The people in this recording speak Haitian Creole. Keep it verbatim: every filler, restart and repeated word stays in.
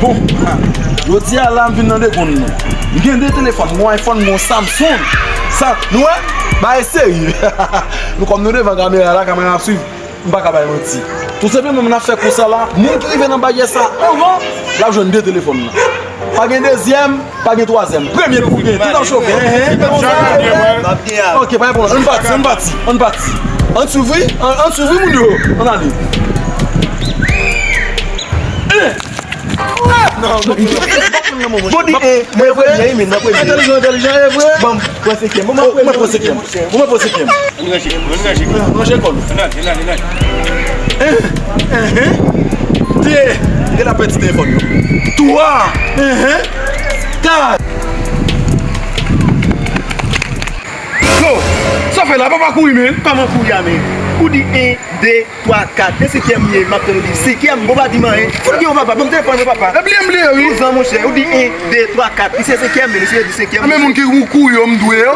Bon, jodi a la, m vin nan degonn nou. M gen de telefòn, m gon iPhone, m gon Samsung. Sa, nou wè? Bagay serye. Nou, kòm nou devan kamera la, kamera ap swiv, m pa ka bay manti. Tou senpleman, m ap fè konsa la, moun ki rive nan baryè sa anvan, l ap jwenn de telefòn nan. Pa gen dezyèm, pa gen twazyèm. Premye pou gen, tout ap chofe. Enhen, enhen. Ok, pa gen pwoblèm. Ann pati, ann pati, ann pati. Ann swiv wi, ann, ann swiv wi, moun yo. Ann ale. Jodi, eh, mwen premye, wi, men mwen premye. Entèlijan, entèlijan, e vre? Bon, mwen senkyèm. Bon, mwen premye. Mwen pran senkyèm. Mwen pran senkyèm. Mwen ranje kò nou. Enhen. De. Gade la pèdi telefòn yo. Twa. Enhen. Kat. Yo, sa w fè la, papa kouri, men. Kòman kouri a, men? Ou di en, de, twa, kat. E senkyèm ye, m ap tann ou di senkyèm. Bon, pa di m anyen. Fout gen yon papa, ban m telefòn yo, papa. E bliye m bliye, wi. Kouzan, monchè, ou di en, de, twa, kat. Li se senkyèm, men li se di senkyèm. A, men moun ki kouri yo, m dwe yo.